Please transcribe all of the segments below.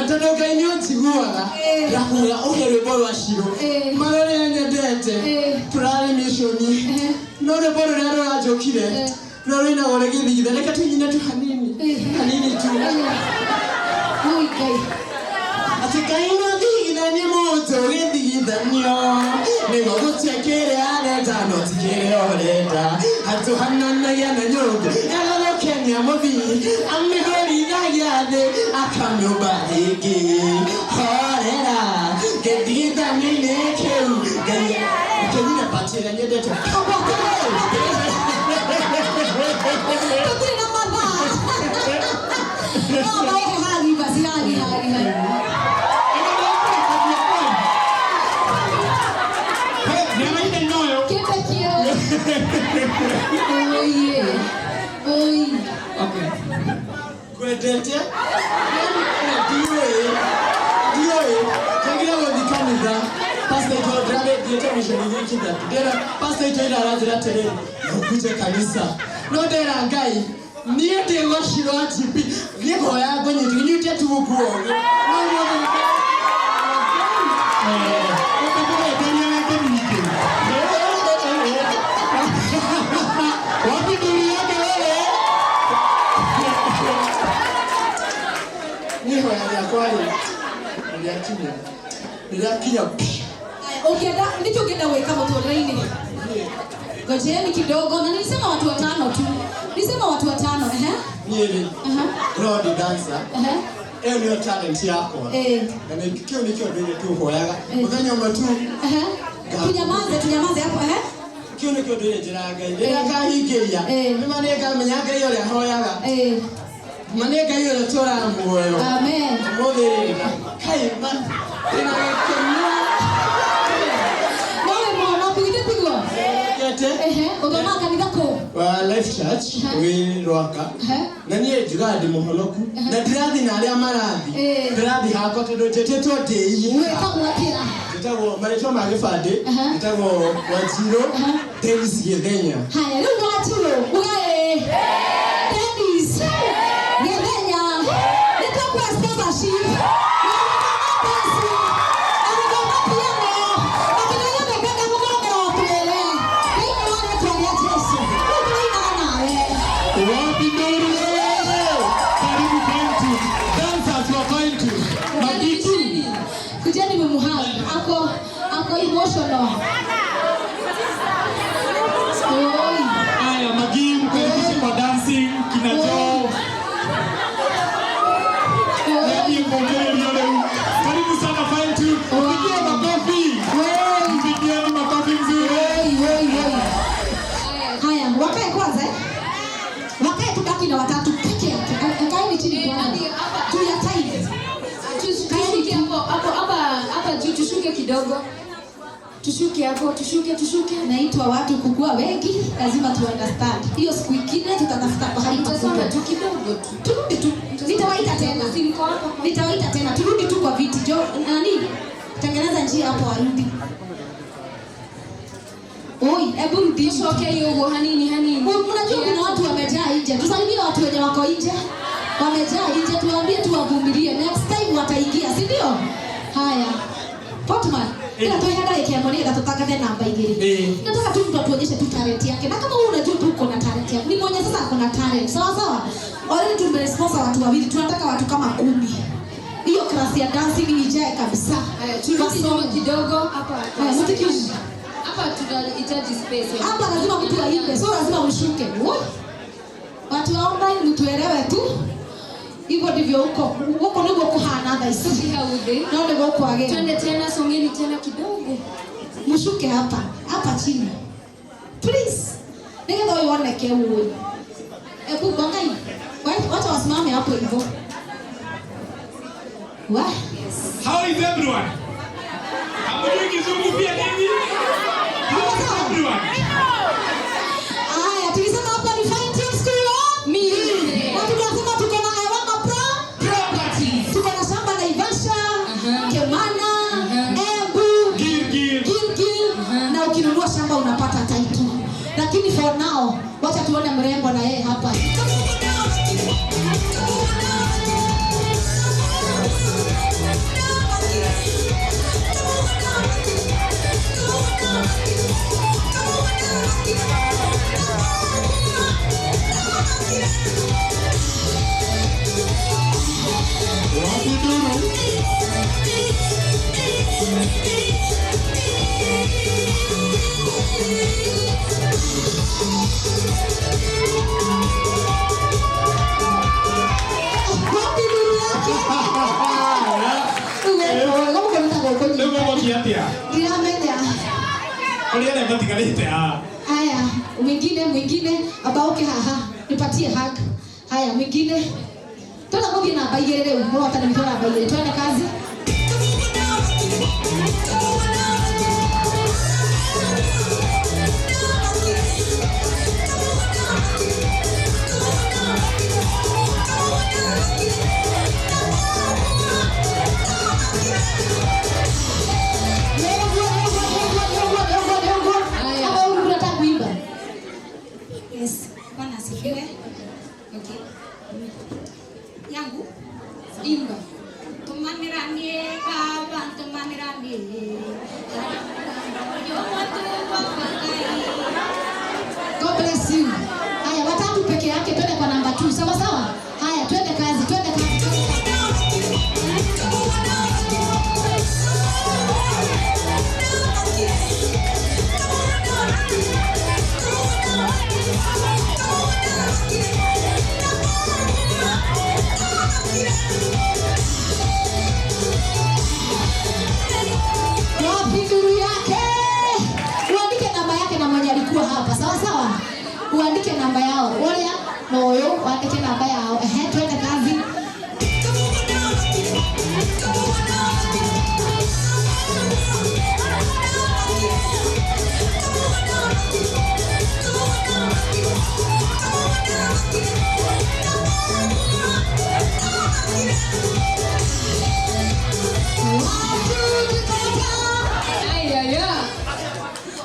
Tondũ Ngai nĩ ũnjiguaga, ndakũhoya ũhe rwĩmbo rwa Shiro. Marũrĩa nyendete, tũrarĩ mĩconi, no rwĩmbo rũrĩa rũranjũkire no rũinagwo rĩgĩthigitha. Reke tũnyine tu hanini hanini tu. Ui, Ngai. Atĩ Ngai no thigithanie mũndũ gĩthigithanio nĩguo gũtie kĩrĩa arenda no ti kĩrĩa ũrenda atũhananagia na nyũngũ agagũkenia mũthii amĩgũrithagia thĩ akamĩũmba rĩngĩ horera gĩthigithanio-inĩ kĩu Ngai kĩnyine pati ĩrĩa nyendete. Tũtirĩ na mathaa. No maũhe hagi basi, hagi, hagi, hagi. Kĩndekio. Oiye. Oi. Kwendete ndiũĩ ndiũĩ njagire gũthiĩ kanitha pastor itũ ndĩrathiĩte mission wiki ithatũ ndĩra pastor itũ ira aranjĩra atĩrĩrĩ ũkuje kanitha no ndĩra Ngai niĩ ndĩgocirwo GP ngĩhoya ngũnyite nyite tu nguo no mũthĩ. Wapi nduru yake wewe? Niĩ hoya rĩakwa rĩ rĩakinya rĩrakinya. Ũngĩenda nĩkĩ ũngĩenda gwĩka mũtũrĩre-inĩ? Ngojeni kidogo, na nilisema watu watano tu. Nilisema watu watano, ehe. Niĩ rĩ ndĩrona ndĩ dancer. Ĩyo nĩyo talent yakwa na kĩu nĩkĩo ndũire tu hoyaga mũthenya ũmwe tu. Ehe. Tunyamaze, tunyamaze hapo, ehe. Kĩu nĩkĩo ndũire njĩra Ngai rĩrĩa ngahingĩria nĩma nĩ ngamenya Ngai ũrĩa hoyaga ma nĩ Ngai ũrĩa tũraga muoyo. Amen. Ũmũthĩ rĩ na kai ma ndĩna gĩkeno. Nawe mwonoku ithe tiguo? Kete. Ehe, ũthomaga kanitha kũ? Wa Life Church wĩ Rwaka. Na niĩ njugaga ndĩ mũhonoku na ndĩrathiĩ na arĩa marathiĩ ndĩrathiĩ hakwa tondũ njĩtĩtwo ndĩ Wĩtagwo atĩa? Njĩtagwo marĩtwa ma gĩbandĩ njĩtagwo Wanjirũ Dennis Gĩthenya. Haya, rĩu Wanjirũ, ugae. Dennis Gĩthenya. Nĩ tũkũhe sponsorship. Ya gũthoma dancing, na gũthoma piano, na kĩrĩa gĩothe ũngĩenda gũthomera ũtwĩre. Thĩinĩ wa rĩtwa rĩa Jesũ. Rĩu tũrainaga nawe. Wapi nduru wewe? Karibu Fine Tune. Dancers wa Fine Tune. Magitu. Kujeni mumuhug. Ako ako emotional. Oi. Aya, Magi mkaribishe kwa dancing kina Joe. Yaani mpongereri rĩu. Karibu sana Fine Tune. Mpigie makofi. Mpigieni makofi mzuri. Oi, oi, oi. Haya, wakae kwanza eh? Wakae tubaki na watatu peke yake. Kaeni chini kwanza. Hadi hapa. Juu ya time. Tushuke hapo hapo hapa hapa juu, tushuke kidogo. Tushuke hapo, tushuke, tushuke. Naitwa watu kukua wengi, lazima tu understand. Hiyo siku ingine tutatafuta pahali Tutasonga pakubwa. tu kidogo tu. Turudi tu. Nitawaita tena. Si mko hapa? Nitawaita tena. Turudi tu kwa viti. Jo, nani? Tengeneza njia hapo warudi. Oi, hebu rudi. Tushoke hiyo huo hanini hanini. Mnajua kuna watu wamejaa nje. Tusalimie watu wenye wako nje. Wamejaa nje, tuwaambie tu wavumilie. Next time wataingia, si ndio? Haya. Portman, ila tu hada yake amoni ila tutangaze namba igiri. Nataka tu mtu atuonyeshe tu talent yake. Na kama wewe unajua tu uko na talent yako, ni mwenye sasa ako na talent. Sawa sawa. Already tumesponsor watu wawili, tunataka watu kama 10. Hiyo class ya dancing ijae kabisa. Haya, turudi nyuma Wasome. kidogo hapa. Haya, mtikiuzi. Hapa tunahitaji space. Hapa lazima mtu aimbe, so lazima mshuke. Woi. Watu wa online mtuelewe tu. Hivyo ndivyo huko. Huko ndivyo kuhana thaa ici. Tuki hauthi. No nĩguo kwagĩra. Twende tena, songeni tena kidogo. Mshuke hapa, hapa chini. Please. Nĩgetha ũyũ oneke ũĩ. Ebu bongai. Wacha wasimame hapo hivyo. Wa? How is everyone? Hamjui kizungu pia nyinyi? How is everyone? Haya, tulisema hapa ni Fine Tune School of Music. Na tunasema tuko na Iwama Pro Properties. Tuko na shamba Naivasha, Kemana, Embu, Gilgil. Gilgil. Na ukinunua shamba unapata title. Lakini for now, wacha tuone mrembo na yeye hapa. Gũkũ nĩ ta Rĩu gũkũnyita. ũgũthiĩ atĩa? Ndiramenya. Kũrĩ arĩa matigarĩte haha. Haya, mwingine, mwingine, abauke haha. Nipatie hug. Haya, mwingine. Tona muthie namba igĩrĩ rĩu, mũrotani witũ namba igĩrĩ. Twende kazi. Nĩguo, nĩguo, nĩguo, nĩguo, nĩguo, nĩguo. Haya. Ama huyu unataka kuimba? Yes, Bwana asifiwe. Okay. Yangu Imba. tumaniranie baba tumaniranie. God bless you. Haya, watatu peke yake, twende kwa namba 2. Sawa sawa? Haya, twende kazi, twende kazi. Twende kazi. Wapi nduru yake? Uandike namba yake na mwenye alikuwa hapa. Sawa sawa? Uandike namba yao. Uria na uyu uandike namba yao. Ehe, twende kazi. Aya, ya.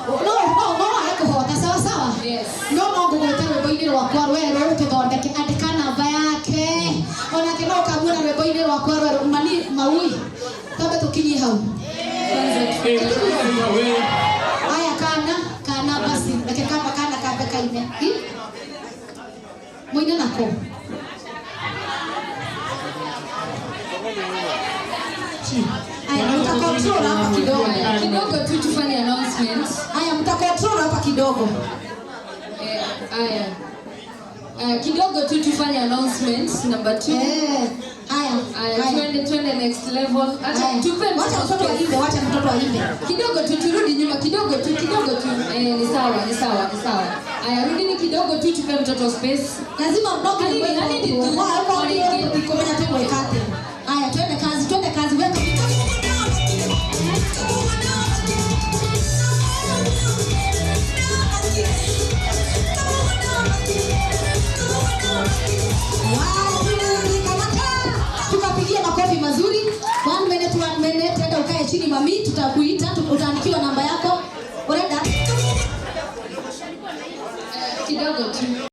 No, no, no wage kũhota. Sawa sawa? Yes. No no ngũgwĩta rwĩmbo-inĩ rwakwa rwerũ tũthondeke. Andĩka namba yake. Onake no ũkamuona rwĩmbo-inĩ rwakwa rwerũ. Mani maui. Twambe tũkinyie hau. Kwanza Eh, we. Haya, kana kana basi reke kamba kana kambe kaine. Hi? Mũine nako. Haya, mtacontrol hapa kidogo. Haya, kidogo tu tufanye announcement. Haya, mtacontrol hapa kidogo. Eh, haya. Haya, kidogo tu tufanye announcement number 2. Eh, haya. Haya, Haya. twende twende next level. Acha Haya. tupe Wacha mtoto aimbe, wacha mtoto aimbe. Kidogo tu turudi nyuma kidogo tu, kidogo tu. Eh, ni sawa, ni sawa, ni sawa. Haya, rudini kidogo tu tupe mtoto space. Lazima mdogo Nani- ni nani ni tu- kumenya tu mwekate. Haya, twende kazi, twende kazi. Weka Tukapigia makofi mazuri. 1 minute, 1 minute. Enda ukae chini mami, tutakuita, utaandikiwa namba yako. Urenda? Kidogo tu.